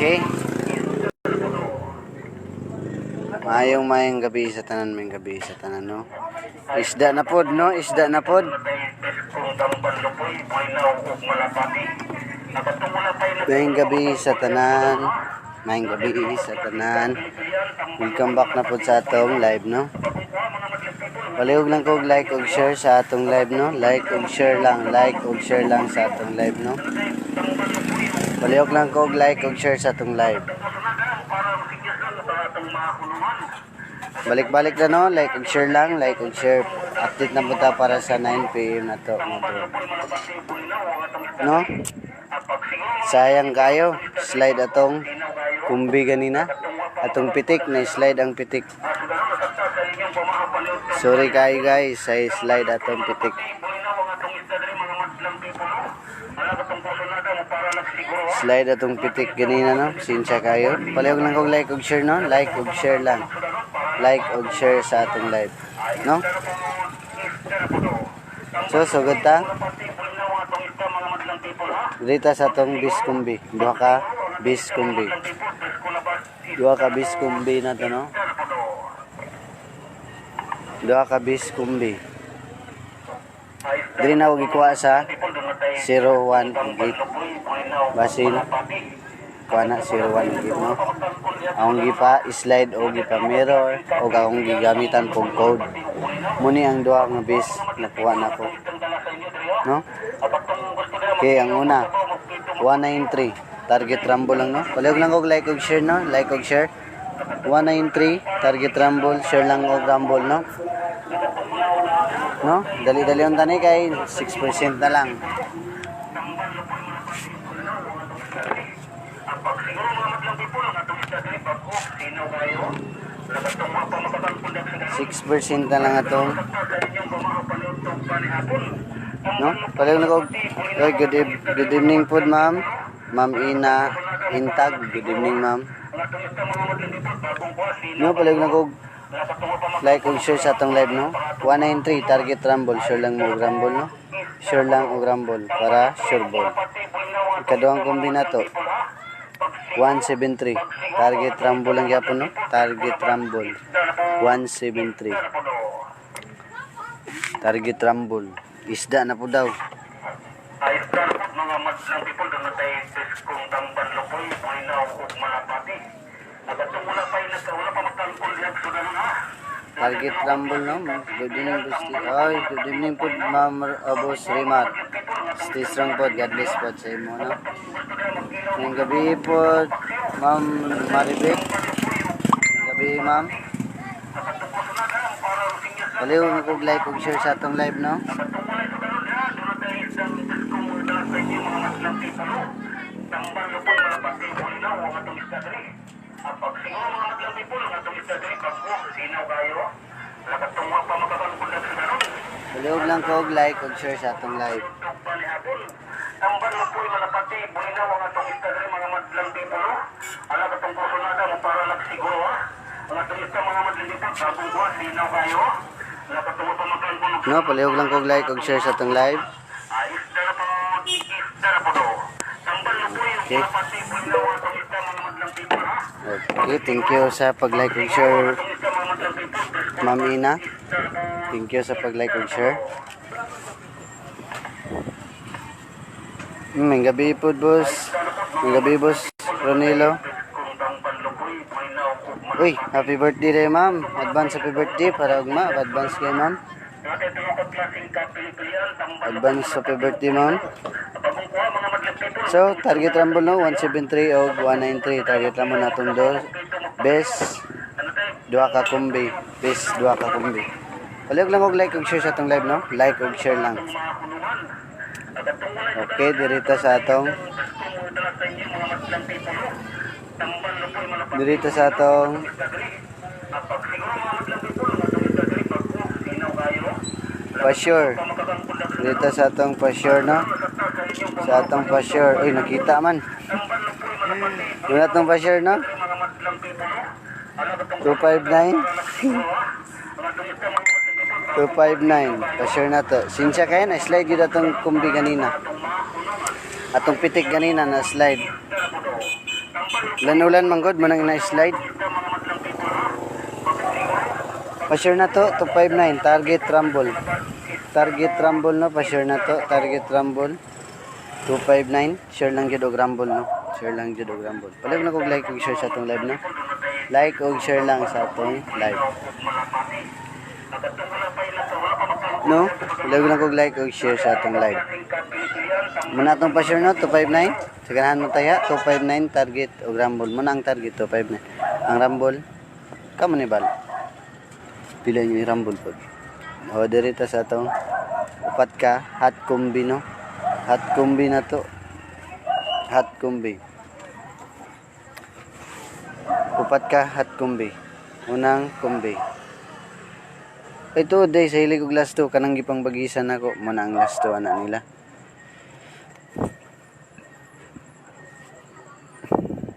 Okay. Maayong maayong gabi sa tanan, maayong gabi sa tanan, no. Isda na pod, no? Isda na pod. Maayong gabi sa tanan. Maayong gabi sa tanan. Welcome back na pod sa atong live, no? Palihog lang kog like og share sa atong live, no? Like og share lang, like og share lang sa atong live, no? Palihog lang kog like og share sa atong live. Balik-balik na, no, like og share lang, like og share. Update na po ta para sa 9 PM na to, mga bro. No? Sayang kayo, slide atong kumbi ganina. Atong pitik na slide ang pitik. Sorry kayo, guys, sa slide atong pitik. Slide atong pitik ganina, no. Sinsya kayo. Palihog lang kog like og share, no. Like og share lang. Like og share sa atong live, no? So, sugod ta. Dito sa atong bis kumbi. Duha ka bis kumbi. Duha ka bis kumbi na to, no? Duha ka bis kumbi. Diri na ako gikuha sa 01 ug 8. Basin kuha na 01 ug 8, no? Akong gipa slide o gipa mirror o akong gigamitan pog code. Muni ang duha nga bis nakuha nako. No? Okay, ang una 193 target rumble lang, no? Palihog lang og like og share, no? Like og share. 193 target rumble, share lang og rumble, no? No? Dali-dali ang tani kay 6% na lang. 6% na lang atong, no? Palihog na kog. Oy, good evening po, ma'am. Ma'am Ina Intag, good evening, ma'am. No, palihog na kog like ug share sa atong live, no? 193 target rumble, sure lang mo og rumble, no? Sure lang og rumble para sure ball. Ikaduhang kombi na to 173 target rumble lang gyapon, no? Target rumble 173. Target rumble. Isda na po daw. Isda na po mga madlang people doon na tayo kung tamban lupoy, bulinaw ug malapati. Agatong wala pa yung wala pa magtangkol diyan sudan na. Target rumble, no? Good evening po. Ay, good evening po, ma'am, Boss Rimar. Stay strong po. God bless po sa imo, no? Ngayong gabi po, ma'am Maribek. Ngayong gabi, ma'am. Baliw na kog like ug share sa atong live, no? Tamban lupoy, malapati, bulinaw ang atong isda diri. Ang pagsingo mga madlang people ang atong isda diri bag-o, sinaw kayo. Nakatungwa pa makakangkol na sudanon. Baliw lang kog like ug share sa atong live. Panihapon. Tamban lupoy, malapati, bulinaw ang atong isda diri mga madlang people. Ala katong kursunada mo para nagsiguro ha. Ang atong isda mga madlang people bagong buwan, sinaw kayo. Nakatungwa pa makakangkol na No, palihog lang kog like ug share sa atong live. Isda na po, isda na po do. Tambal lupoy, Okay. malapati, bulinaw ang atong isda mga madlang people ha. Okay, thank you sa pag-like ug share, Atong isda mga madlang people, Ma'am Ina. Thank you sa pag-like ug share. May gabi po, boss. May gabi, boss Ronilo. kung tamban lupoy, bulinaw ug Uy, happy birthday rin, ma'am. Advance happy birthday para ugma. Advance kay ma'am. Natin ito yung klaseng kapili-pilian, tambal Advance happy birthday, ma'am. bagong kuha mga madlang people. So, target rumble, no? 173 o 193. Target rumble natong do. Best duha ka kumbi. Best duha ka kumbi. Palihog lang og like ug share sa atong live, no? Like ug share lang. Okay, dirita sa atong dirita sa atong pa-sure. Dito sa atong pa-sure, no? Sa atong pa-sure. Uy, nakita man. Yung atong pa-sure, no? 259. 259. Pa-sure na to. Sinsya kayo na slide yun atong kumbi ganina. Atong pitik ganina na slide. Ulan-ulan manggod mo nang ina-slide. Pa-share na to, 259 target rumble. Target rumble, no, pa-share na to, target rumble. 259, share lang jud og rumble, no. Share lang jud og rumble. Palihog na kog like ug share sa atong live, no. Like ug share lang sa atong live. No? Palihog lang kog like ug share sa atong live. Muna atong pa-share, no, 259. Sa ganahan mo taya, 259 target og rumble. Muna ang target 259. Ang rumble kamo ni bal. Pila yung i-rumble pod. O, diri ta sa atong upat ka hot combi, no. Hot combi na to. Hot combi. Upat ka hot combi. Unang combi. Ito day sa hilig og last two kanang gipang bagisan nako mo na ang last two ana nila.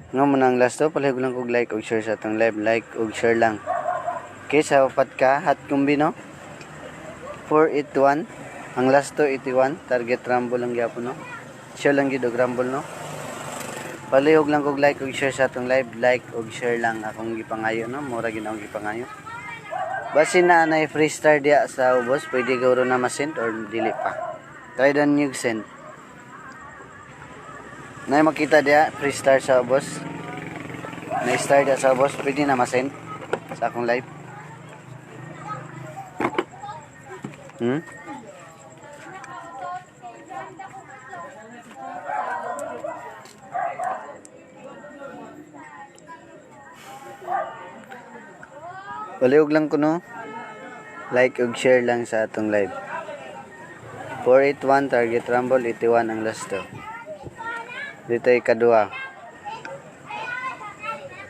Nga mo na ang last two, palihog lang kog like og share sa atong live, like og share lang. Okay, sa upat ka hot combi, no. 481 ang last two, 81 target rumble lang gyapon, no. Share lang gyud og rumble, no. Palihog lang kog like og share sa atong live, like og share lang akong gipangayo, no. Mura gid akong gipangayo. Basin na anay free star diya sa ubos, pwede guro na masend or dili pa. Try dan yung send. Nay makita diya free star sa ubos. Na star diya sa ubos, pwede na masend sa akong live. Palihog lang ko, no. Like ug share lang sa atong live. 481 target rumble, 81 ang last to. Dito ay kadua.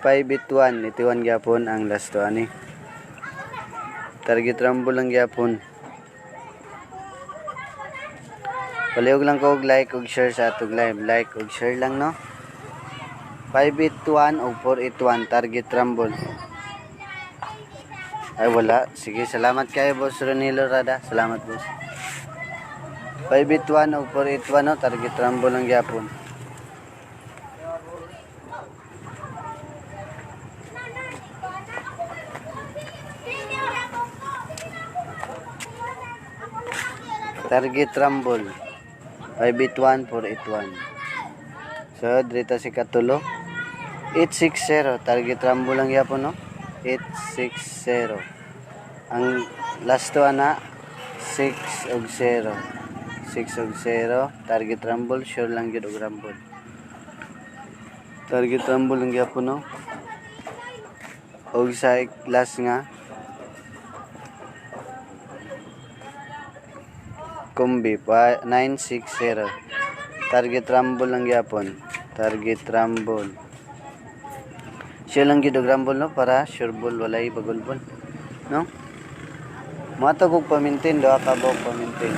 581, 81 gyapon ang last to ani. Target rumble lang gyapon. Palihog lang ko og like ug share sa atong live. Like ug share lang, no. 581 o 481 target rumble. Ay wala. Sige, salamat kayo, Boss Ronilo Rada. Salamat, boss. 581 o 481, no, target rumble lang gyapon. Target rumble. 581 481. So, dito si katulo. 860 target rumble lang gyapon, no. 860. Ang last to ana 6 og 0. 6 og 0 target rumble, sure lang gyud og rumble. Target rumble lang gyapon, no. Og sa last nga kombi pa 960 target rumble lang gyapon. Target rumble. Sure lang gyud og rumble, no, para sure ball, walay bagulbol, no. Matag og pamintin, duha ka buok pamintin.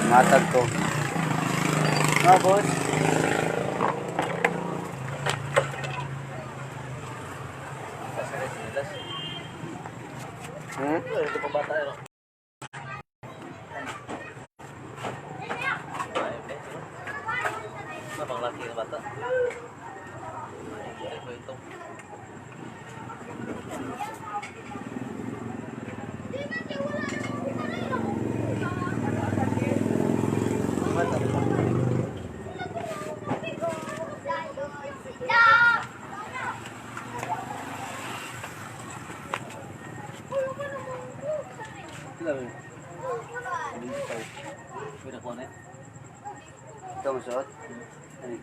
Matag ko. No, boss. Pang laki ng bata. Ito. Ito mo suot? Ay.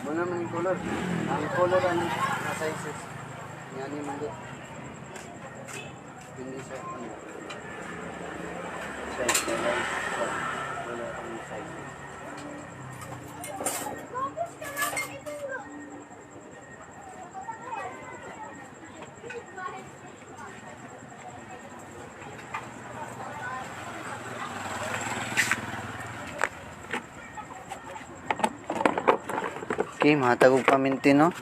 Muna man yung color. Ang color ang na sizes. Yan yung mga. Hindi sa ano. Size na lang. Wala ang sizes. Okay, mahatag og pamintin, no?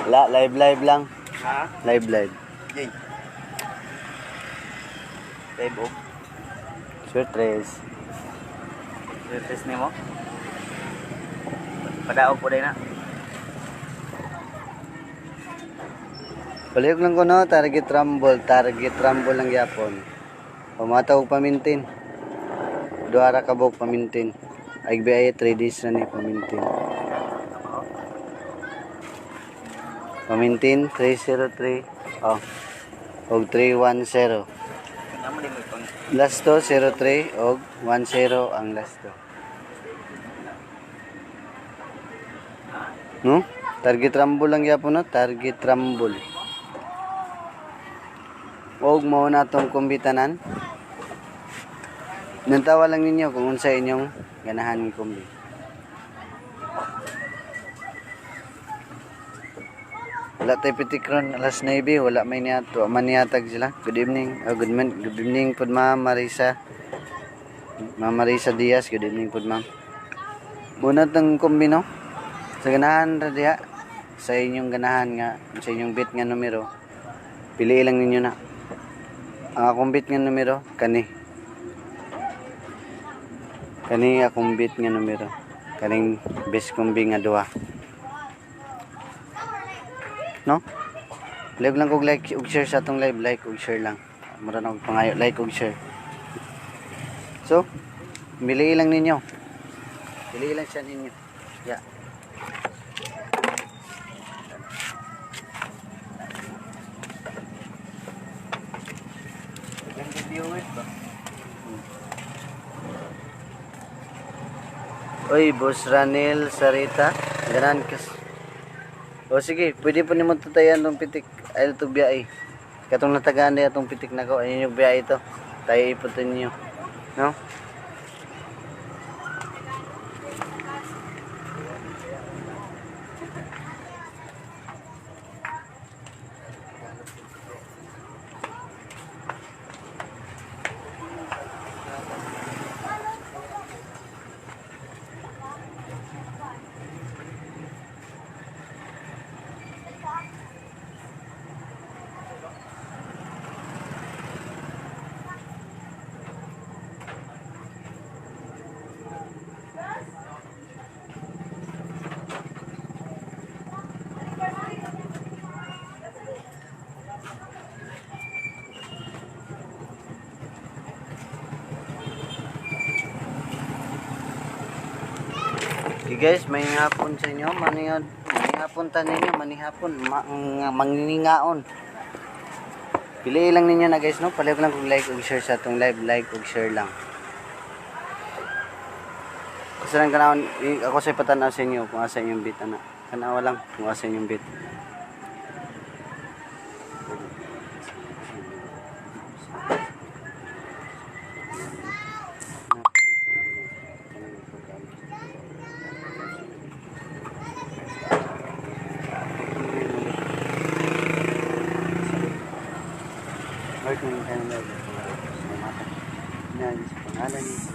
La, live live lang. Ha? Live live. Yay. Live oh. Sure, tres. Test nimo. Padaog po na. Palihog lang ko no, target rumble, target rumble lang gyapon. Pamata og pamintin. Duha ra ka buok pamintin. Ay biay 3 days na ni pamintin. Pamintin 303. Oh. Og 310. Amo din mo itong Last to 03 og 10 ang last to. No? Target rumble lang gyapon no, target rumble. Og mao na tong kumbitanan. Nantawa lang ninyo kung unsa inyong ganahan ng kumbi. Wala tay pitik ron alas 9, wala may niyato, man nihatag sila. Good evening. Oh, good, man, good evening pod ma'am Marisa. Ma'am Marisa Diaz, good evening pod ma'am. Muna tang kumbi no. Sa ganahan ra diha sa inyong ganahan nga sa inyong bit nga numero. Pili lang ninyo na. Ang akong bit nga numero kani. Kani akong bit nga numero. Kaning best kumbi nga duha. No? Live lang kog like ug share sa atong live, like ug share lang. Mura na og pangayo, like ug share. So, pili lang ninyo. Pili lang siya ninyo. Yeah. Daghang viewers ba? Oy, Boss Ranel Sarita. Ganan kas. O sige, pwede po nimo tatayan tong pitik ay to biyahe. Katong natagaan na atong pitik nako, ayun yung biyahe ito. Tayo iputin niyo. No? Okay guys, may hapon sa inyo. Manihapon ta ninyo, manihapon, mangingaon. Pili lang ninyo na guys, no? Palihog lang kung like ug share sa atong live, like ug share lang. Kasi lang kanahon, ako sa ipatanaw sa inyo kung asa inyong bit, ana. Kanawa lang kung asa inyong bit. Lord, kung tayo Lord, sa pangalan ni Jesus.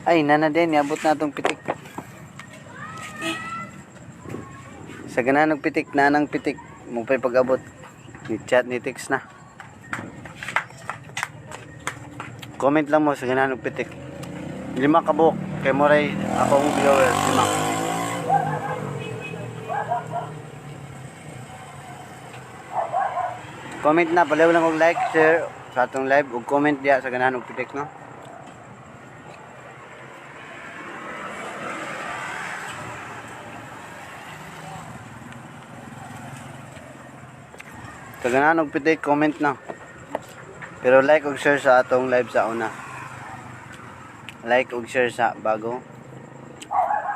Ay, nana din, niabot na itong pitik. Sa ganahan og pitik, nanang pitik, mo pa'y pag-abot. Ni chat, ni text na. Comment lang mo sa ganahan og pitik. 5 ka buok, kay Moray, akong viewers, 5. Comment na, palayo lang og like, share sa atong live ug comment diya sa ganahan og pitik, no? Sa ganahan og pitik, comment na. Pero like ug share sa atong live sa una. Like ug share sa bago.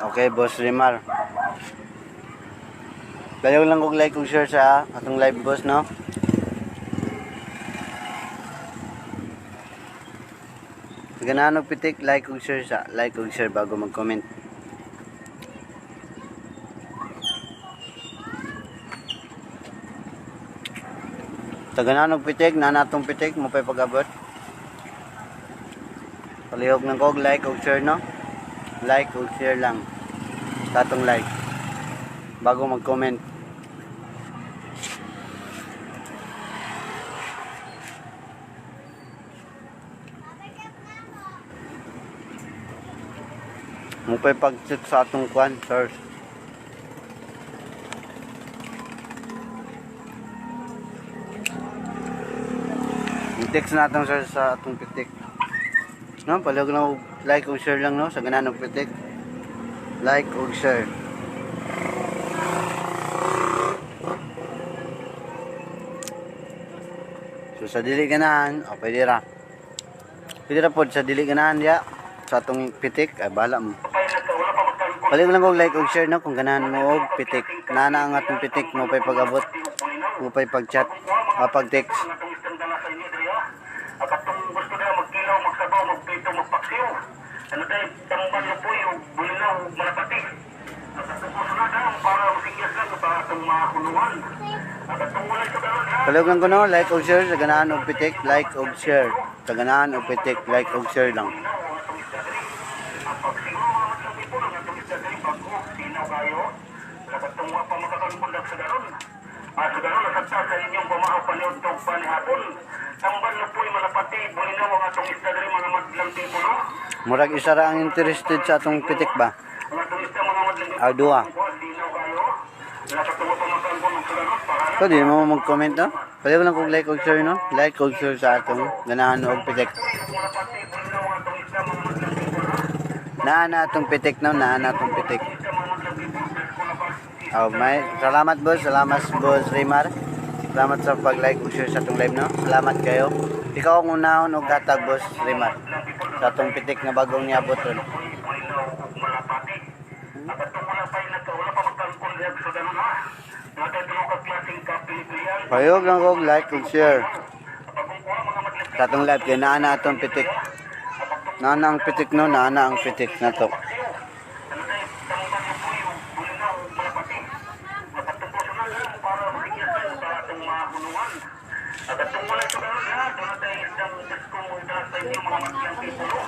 Okay, Boss Rimar. Palayo lang og like ug share sa atong live, boss, no? Ganahan og pitik, like ug share sa, like ug share bago mag-comment. Sa ganahan og pitik, nanatong pitik, mo pa'y pag-abot. Palihog ng kog, like ug share, no? Like ug share lang. Sa atong like. Bago mag-comment. Mupay pag-check sa atong kwan, sir. I-text na atong sir sa atong pitik. No, palihog na og like o share lang, no, sa ganahan og pitik. Like o share. So sa dili ganahan, o pwede ra. Pwede ra pod sa dili ganahan diya sa atong pitik, ay bahala mo. Palihog lang og like og share, no, kung ganahan mo og pitik. Nana ang atong pitik mo pay pag-abot, mo pay pag-chat, o pag-text. Ang atong isdang dala sa inyo diri ah. At atong gusto na magkilaw, magsabaw, magprito, magpaksiw. Ano tayo, tamban na po yung bulinaw, malapati. At atong gusto na daw para masigyas lang para atong makuluhan. At atong wala sa daron ha. Palihog lang ko, no, like og share sa ganahan og pitik, like og share. Sa ganahan og pitik, like og share lang. Bulinaw ang atong isda diri. At pag siguro mga madlang people, ang atong isda diri bago, sinaw kayo. Lagat wa pa makakalpundag sa daron. At sa daron, nasagta sa inyong pamahaw paniudtog panihapon. Tamban na po'y malapati, bulinaw ang atong isda diri mga madlang people. No? Murag isa ra ang interested sa atong pitik ba? Ang atong isda mga madlang people. Aw duha. Sinaw kayo. Lagat wa pa makakalpundag sa daron. Para So di mo mag-comment, no? Palihog lang kog like og share, no? Like og share sa atong ganahan og pitik. malapati, bulinaw ang atong isda mga madlang people. Naa na atong pitik, no? Naa na atong pitik. Isda mga madlang people. Presko na ba? Oh, may salamat boss, salamat boss Raymar. Salamat sa pag-like ug share sa atong live, no. Salamat kayo. Ikaw ang unahon og hatag, boss Raymar, sa atong pitik nga bagong niabot ron. Bulinaw ug malapati. At atong wala pa wala pa magtangkol diha sa danon ha. Natay tulo ka klaseng kapilian. Payog lang og like ug share Bagong kuha mga madlang sa atong live kay naa na atong pitik. Naa na ang pitik, no, naa na ang pitik na to. Ano tayo, tamban na po yung bulinaw ug malapati. At atong personal ha, para masigyas tayo para atong makuluhan. At atong wala sa danon ha, doon tayo isdang disko mo dala sa inyo mga madlang people.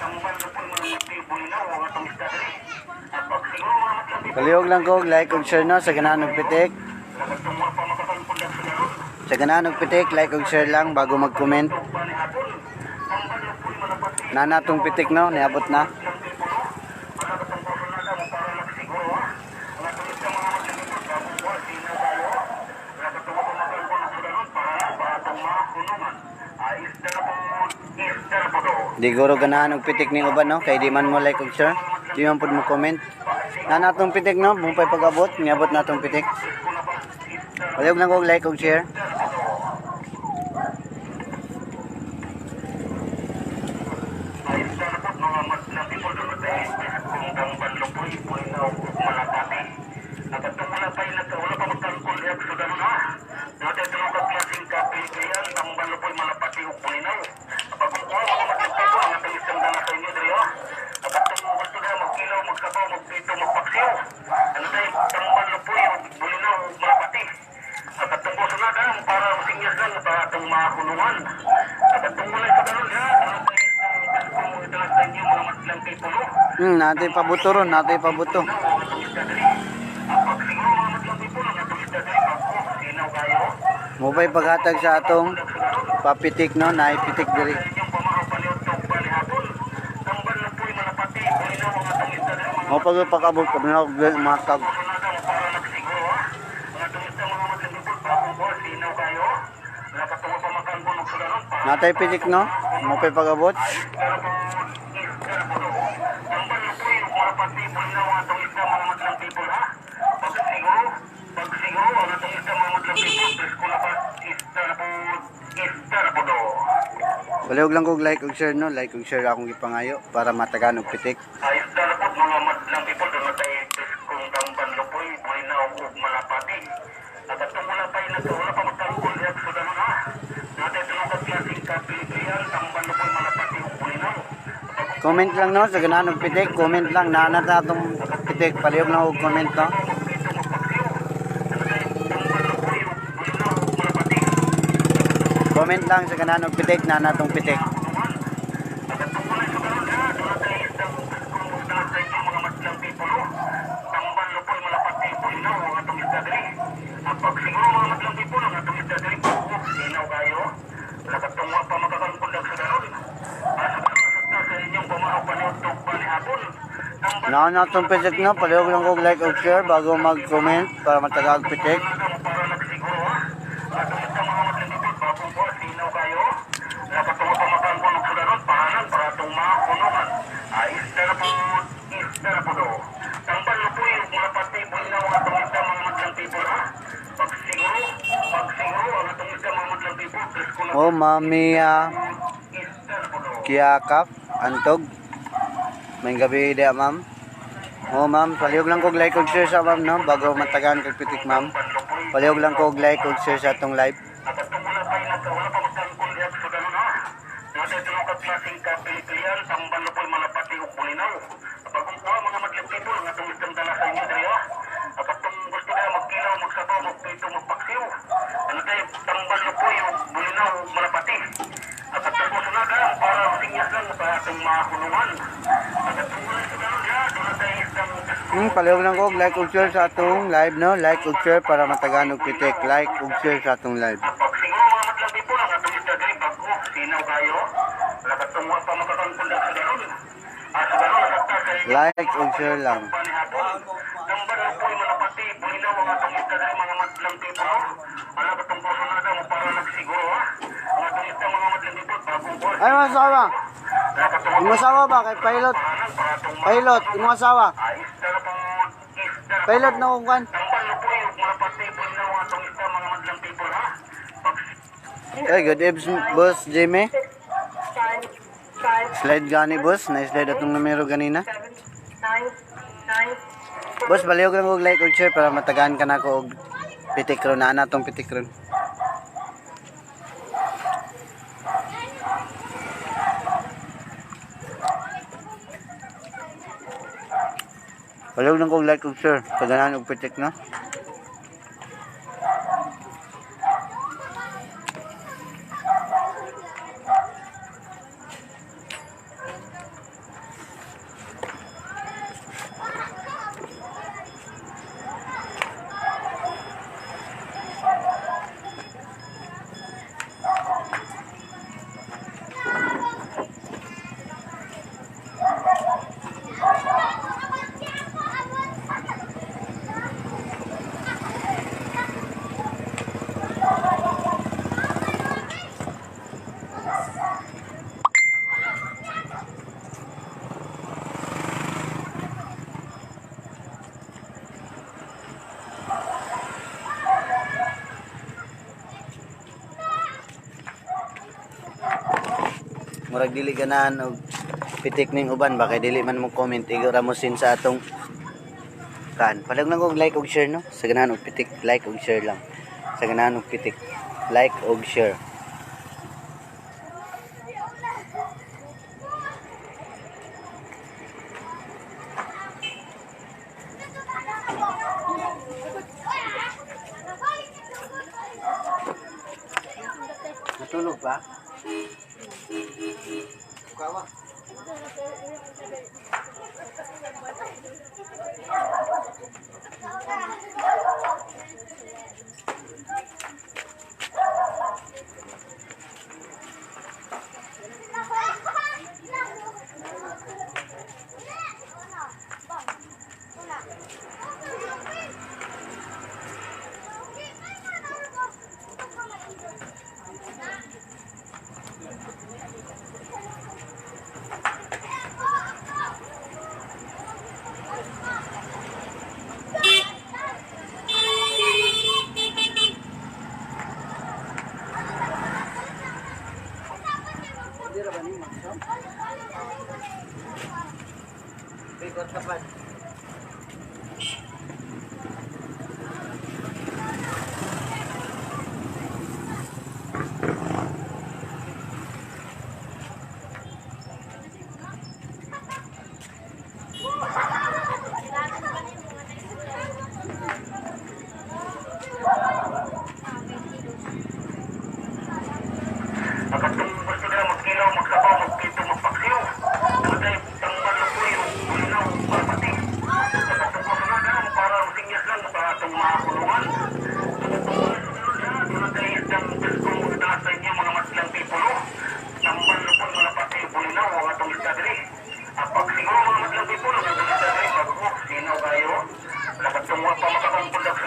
Tamban na po yung malapati bulinaw ang atong isda diri. At pag siguro mga madlang people, Palihog lang kog like ug share, no, sa ganahan og pitik. lagat wa pa makakalpundag sa daron. Sa ganahan og pitik, like ug share lang bago mag-comment. Panihapon, tamban na po yung malapati. Naa na atong pitik, no, niabot na. Di guro ganahan og pitik ning uban, no, kay di man mo like og share. Di man pud mo comment. Naa na atong pitik, no, mupay pag-abot, niabot na atong pitik. Palihog lang kog like og share. Natin pabuto ron, natin pabuto. Mupay paghatag sa atong papitik, no, naipitik diri. Mo pag pag-abot kami matag. Natay pitik, no? Mupay pag-abot. Palihog lang kog like ug share, no, like ug share akong gipangayo para matagaan og pitik. Ayos na po mga madlang people, doon na tayo kung damban lupoy, bulinaw ug malapati. At atong wala pa wala pa magtangkol diha sa danon ha. Natay tulo ka klaseng kapilian, tamban lupoy, malapati ug bulinaw. Comment lang, no, sa ganahan og pitik, comment lang naa na ta atong pitik, palihog lang og comment, no. Comment lang sa ganahan og pitik, naa na atong pitik. At atong wala sa danon ha, doon na tayo kung dala sa inyo mga madlang people, tamban lupoy, malapati, bulinaw ang atong isda diri. At pag siguro mga madlang people, ang atong isda diri bago, sinaw kayo. Lagat wa pa makakalpundag sa daron. Sa daron sa inyong pamahaw paniudtog panihapon. Tamban Naa na atong pitik no, palihog lang kog like og share bago mag-comment para matagaag pitik. Para nagsiguro ha. Atong isda mga madlang people, bagong buwan, sinaw kayo. Nakatungo pa makangkon og sudaron, pahanan para atong makunungan. Ah, isda na po, isda na po do. Tambal na po yung mga pati, bulinaw ang atong isda mga madlang people ha. Pagsiguro, pagsiguro ang atong isda mga madlang people, presko na Oh, mami isda na po do. Kiyakap, antog. May gabi dia, ma'am. Oh, ma'am, palihog lang kog like og share sa ma'am no bago matagaan kag pitik, ma'am. Palihog lang kog like og share sa atong live. Nakatong wala pa yung wala pa magkangkon diha sa sudanon ha. Nasa ito ka klaseng kapilipilian, tambal na po'y malapati ug bulinaw. Bagong kuha mga madlang people, nga itong isang dala sa inyo diri ha. Kapag gusto na magkilaw, magsabaw, magpito, magpaksiw. Ano tayo, tambal na po'y ug bulinaw ug malapati. At at sunod lang para sinyas lang para atong makulungan. At at wala sudanon diha, doon na tayo isang Palihog lang kog like og share sa atong live no. Like og share para matagaan og pitik. Like og share sa atong live. Pag siguro mga madlang people, ang atong isda diri bago, sinaw kayo. Nakatungwa pa makakangkon sa daron. Ah, sa daron sakta sa Like og share lang. panihapon. Tambal na po'y malapati, bulinaw ang atong isda diri mga madlang people. Ala katong personada mo para nagsiguro ha. Ang atong isda mga madlang people, bagong buwan. Ay, mga asawa. Nakatungwa Imong asawa ba kay pilot? pahanan para atong Pilot, imong asawa. Ah, isda na po, isda na po. Pilot na kung kan. Tambal na po'y malapati, bulinaw ang atong isda mga madlang people ha. Pag Ay, good evening, boss Jimmy. 6, 5, 5, Slide gani, boss. Na-slide atong numero ganina. 7, 9, 9, Boss, balihog lang og like og share para matagaan ka na ko og pitik ron. Naa na atong pitik ron. Balihog lang kog like og share. Paganahan og pitik, no? Murag dili ganahan og pitik ning uban ba kay dili man mo comment igo ra mo sin sa atong kan. Palag lang og like og share no. Sa ganahan og pitik, like og share lang. Sa ganahan og pitik, like og share. Natulog ba? Kawa.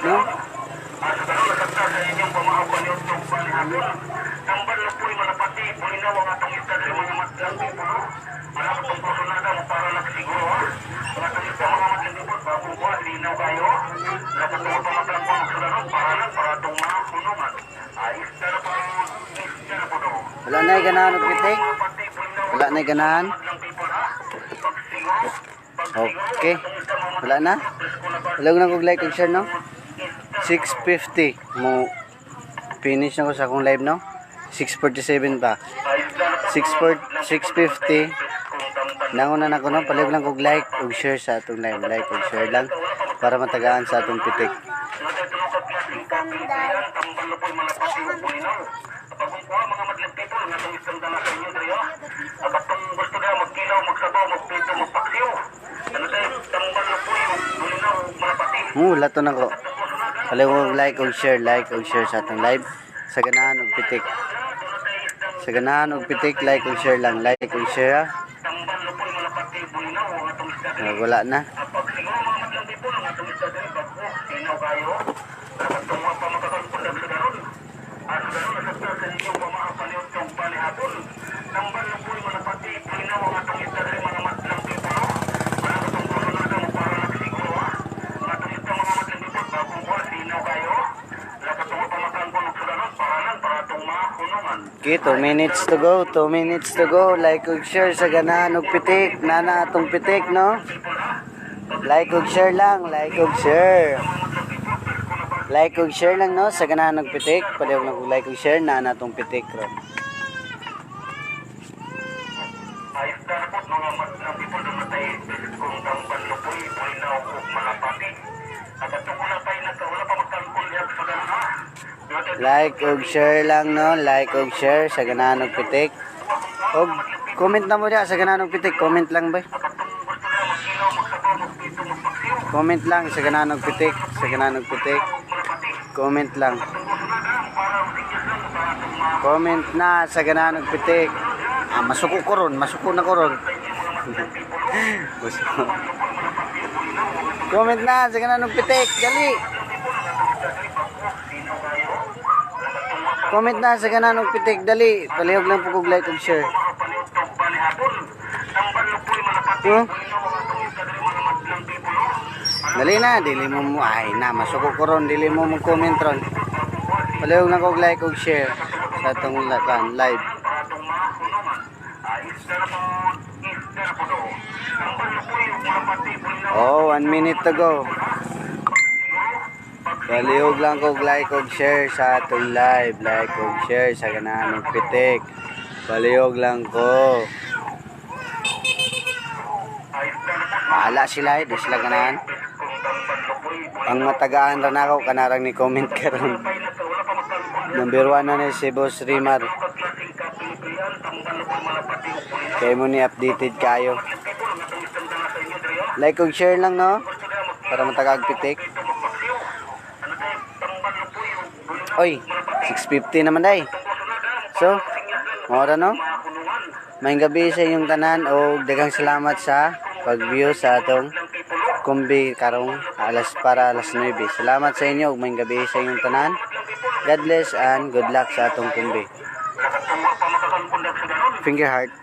no? Wala na ganahan og pitik. Wala na ganahan. Okay. Wala na. Wala na kog like ug share, no? 6:50 mo finish na ko sa akong live, no? 6:47 pa. 6:4 6:50 nanguna na ko, no? Palihog lang kog like ug share sa atong live. Like ug share lang para matagaan sa atong pitik. Lato na ko. Palihog like ug share sa atong live sa ganahan og pitik. Sa ganahan og pitik, like ug share lang, like ug share, ah. Ah, wala na. Okay, 2 minutes to go, 2 minutes to go. Like ug share sa ganahan og pitik. Nana atong pitik, no? Like ug share lang, like ug share. Like ug share lang, no, sa ganahan og pitik. Palihog na kog like ug share na atong pitik ron. Ayos na po mga madlang people, dumatay kung tamban lupoy, bulinaw o malapati. At atong wala pa wala pa magtangkol yan sa dalawa. Like ug share lang, no, like ug share sa ganahan og pitik. Og comment na mo diya sa ganahan og pitik, comment lang ba? Comment lang sa ganahan og pitik, sa ganahan og pitik. Comment lang. Comment na sa ganahan og pitik. Ah, masuko ko ron, masuko na ko ron. Masuko. Comment na sa ganahan og pitik, dali. Comment na sa ganahan og pitik, dali. Palihog lang po kog like ug share. Huh? Dali na, dili mo mo ay na masuko ko ron, dili mo mo comment ron. Palihog lang kog like ug share sa atong live. Oh, 1 minute to go. Palihog lang kog like ug share sa atong live. Like ug share sa ganahan og pitik. Palihog lang ko. Bahala sila eh, di sila ganahan. Ang matagaan ra nako kanarang ni comment karon. Number 1 na ni si Boss Rimar. Kay mo ni updated kayo. Like ug share lang, no? Para matagaag pitik. Oy, 6:50 naman day. So, mora no? Maayong gabi sa inyong tanan o daghang salamat sa pag-view sa atong kumbi karong alas para alas 9. Salamat sa inyo ug maayong gabi sa inyong tanan. God bless and good luck sa atong kumbi. Finger heart.